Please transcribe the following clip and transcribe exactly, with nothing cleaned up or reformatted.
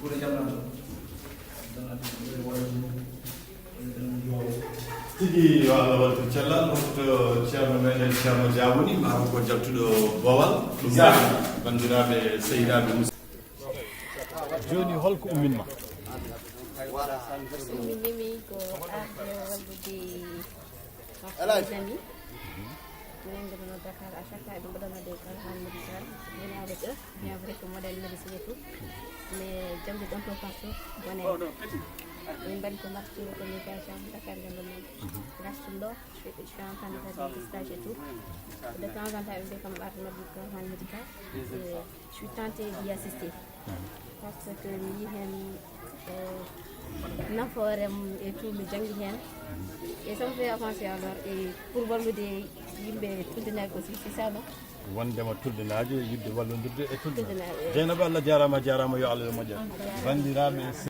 Fuuta Jalnaaɓe. Jalnaaɓe, ɓe waɗi, ɓe ɗon jooɗo. Tigi yo Allah waltu cellal, hokkude Ceerno meɗen Ceerno Dia woni, maa ko jaltuɗo boowal. Ɗum banndiraaɓe, sehilaaɓe, musidɓe. Jooni hol ko ummin ma? Umminimi ko arde wallude mes amis. Min ngoono Dakar, à chaque fois eɓe mbaɗana ɗe caravan médical. Woni avec eux, bien vrai que modèle médecine et tout, mais janggude un peu partout wone. Min mbaɗi ko marche communication Dakar, nde ngonmi. Gartum ɗo, je suis en train de faire des stages et tout. De temps en temps ɓe mbiya kam arde mbaɗi caravan médical. Et je suis tentée d'y assister. Parce que mi yii heen, euh, nafoore mum et tout, mi janngi heen. Et ça me fait avancer alors. Et pour wallude yimɓe Tulde Naajo aussi, c'est ça, non? Wondema Tulde Naajo, yiɗde wallondirde e Tulde Naajo. Tulde Naajo, oui. Dieynaba, Allah jaaraama, a jaaraama, yo Allah yo moƴƴan. Banndiraaɓe,